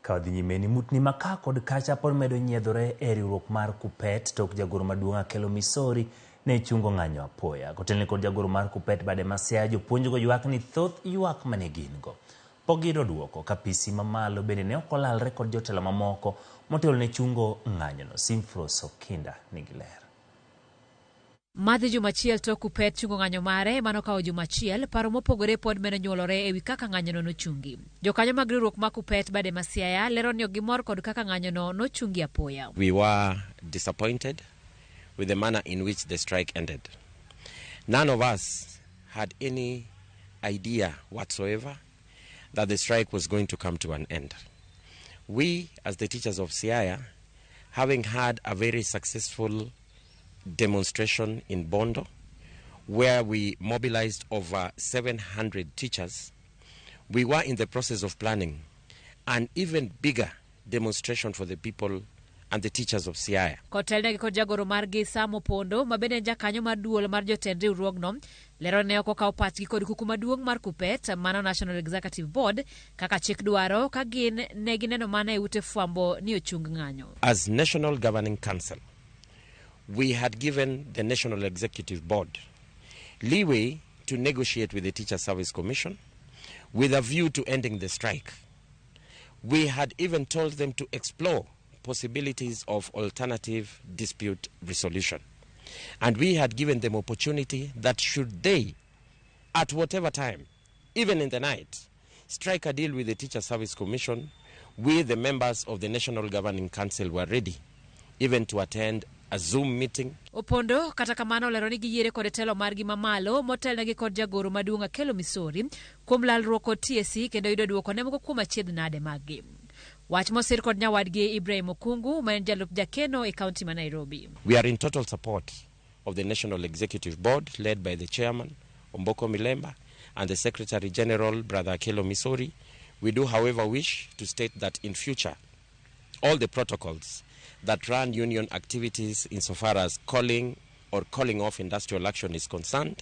Ka wadhi nyime ni mutni ma ka kod kacha pod medo nyiedhore e riwruok mar Kuppet tok jagoro maduong' Akello Misori ne chungo ng'anyo apoya. Kotelne kod jagoro mar Kuppet bade ma Siaya, jopuonjgo ywak ni thoth ywak mane gin go pok giyudo duoko ka PC mamalo bende ne ok olalre kod jotelo mamoko motelo ne chungo ng'anyono. Simfros Okinda nigi ler. Madhi juma achiel tok Kuppet chungo ng'anyo mare mano kawo juma achiel, paro mopogore pod medo nyuolore ewi kaka ng'anyono nochungi. Jokanyo mag riwruok mar Kuppet bade ma Siaya lero ni ok gimor kod kaka ng'anyono nochungi apoya. We were disappointed with the manner in which the strike ended. None of us had any idea whatsoever that the strike was going to come to an end. We, as the teachers of Siaya, having had a very successful demonstration in Bondo, where we mobilized over 700 teachers, we were in the process of planning an even bigger demonstration for the people and the teachers of Siaya. Kotelnegi kod jagoro margi Sam Opondo, ma bende en jakanyo mar duol mar jotend riwruogno, lero ne ok okaw pachgi kod kuku maduong' mar Kuppet, mano National Executive Board, kaka chik dwaro ka gin ne gineno mana e ute fwambo ni ochung ng'anyo. As National Governing Council, we had given the National Executive Board leeway to negotiate with the Teacher Service Commission with a view to ending the strike. We had even told them to explore possibilities of alternative dispute resolution. And we had given them opportunity that should they, at whatever time, even in the night, strike a deal with the Teacher Service Commission, we, the members of the National Governing Council, were ready even to attend a Zoom meeting. Opondo kata kamano olero ni giyiere kod telo margi mamalo motelnegi kod jagoro maduong' Akello Misori kuom lalruok kod TSC kendo yudo duoko ne moko kuom achiedh nade maggi. Wach mosir kod nyawadgi Ibrahim Okungu ma en jalup jakeno e kaunti ma Nairobi. We are in total support of the National Executive Board led by the chairman, Omboko Milemba, and the Secretary General, Brother Akello Misori. We do, however, wish to state that in future, all the protocols that run union activities insofar as calling or calling off industrial action is concerned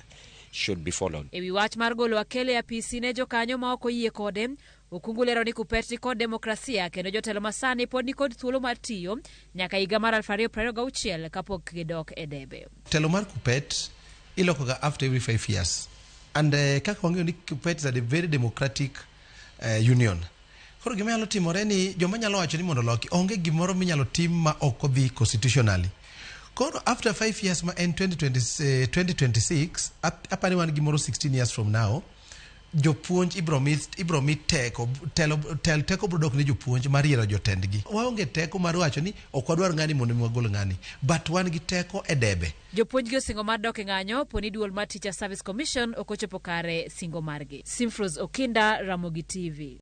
should be followed. Ewi wach mar golo Akello e apisi ne jokanyo ma ok oyie kode, Okungu lero ni Kuppet ni kod demokrasia kendo jotelo masani pod nikod thuolo mar tiyo nyaka higa mar 2026 kapok gidok e debe. Telo mar Kuppet ilokoga after every 5 years and kaka wang'eyo ni Kuppet is a very democratic union. Koro gima nyalo timore ni joma nyalo wacho ni mondo oloki onge gimoro minyalo tim ma ok odhi constitutionally. Koro after 5 years ma en 2020, 2026 apani wan gimoro 16 years from now, jopuonj ibro mi teko telo tel teko bro dok ne jopuonj mar yiero jotendgi. Waonge teko mar wacho ni ok wadwar ng'ani mondo mi wagol ng'ani, but wan gi teko e debe. Jopuonj gi osingo mar dok e ng'anyo po ni duol mar Teacher Service Commission ok ochopo kare singo margi. Simfros Okinda, Ramogi TV.